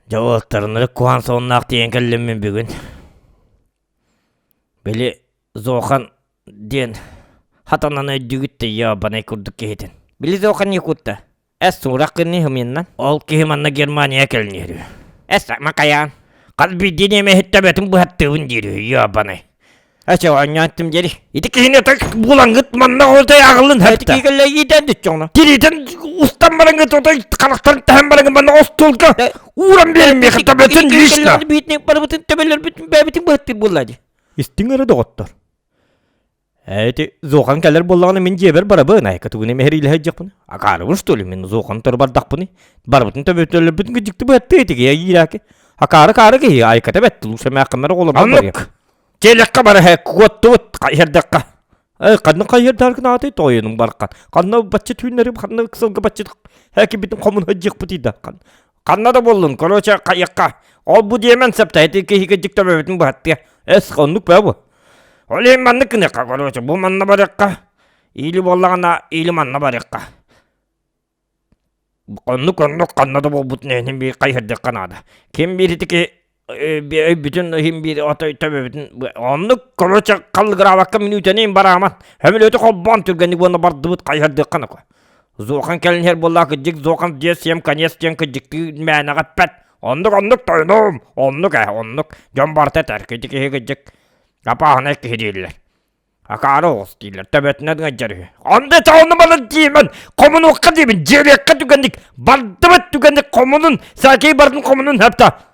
Дьэ уолаттарынары куһаан сонуннаах тиийэн кэллим мин бүгүн. Били Зохан диэн хатанан өйдүүгүт да ёбаный курдук киһитин. Били Зохан якутта. Эс суурах гынны хыминнан. Ол киһи манна Германия кэлин иһэр. Эс макайаан. Хас биирдии немеһит төбөтүн быһаттыыбын диир үһү ёбаный. Эчэ оонньоон диэри. Ити киһини так булангыт манна отой аҕылын хэпта. Кигэллэ иитэн дүччоҥно. Тириитин устан бараҥҥыт отой харахтарын тэһэн бараҥҥыт манна остуолга ууран биэрин миэхэ төбөтүн лично. Биитин барыбытын төбөлөрбүтүн бэйэбитин быһаттыр буолла дии. Истиҥ эрэ доҕоттор. Эти Зохан кэлэр буоллаҕына мин дьиэбэр барабын, айка тугун эмэһэриилэһэ дьахпын. Акаарыбын что ли, мин Зохан тору бардахпыный. Барбытын төбөтөлөрбүтүн кыдьыкты быаттыы этиги иирээки. Акаары каары киһи айката бэтти лучше мээххэмэр оҕолорбор барыам. Телekка бараһа куоттубут хайырдакка. Эй, ханна хайырдаргын ааты тойонум бархан. Ханна баччы түүннэри ханна ыксалга баччы хэкибитин хомун хадьыахпыт ида. Ханна да буоллун, короче, хайыкка. Ол бу диэмэн септа, ити киһи кыдьык төбөбүтүн быһаттыа. Эс, оннук бээ бу. Ол иһин маннык гыныахха, короче, бу манна барыахха, или буоллаҕына, или манна барыахха. Оннук оннук ханна да буолбутун иһин биир хайыһырдыахха наада. Ким биир итики өйбүтүн иһин биир отой төбөбүтүн оннук короче халлыгыраабакка мүнүүтэни барааман хөмөлүөтү холбоон түргэнник уонна бардыбыт хайыһырдыахха нако. Зохан кэлин иһэр буоллаа кыдьык Зохан диэ всем конец диэн кыдьыктыы мээнэҕэ эппэт. Оннук оннук тойонум оннук ээ оннук дьон барыта этэр кыдьык киһи кыдьык апааһынай киһи дииллэр. Акаары оҕус дииллэр төбөтүнэн ыалдьар үһү. Онно тоҕону баран диэмэн хомунуохха диэбин дьиэлиэххэ түгэнник бардыбыт түгэнник хомунун саакей бардын хомунун хэпта.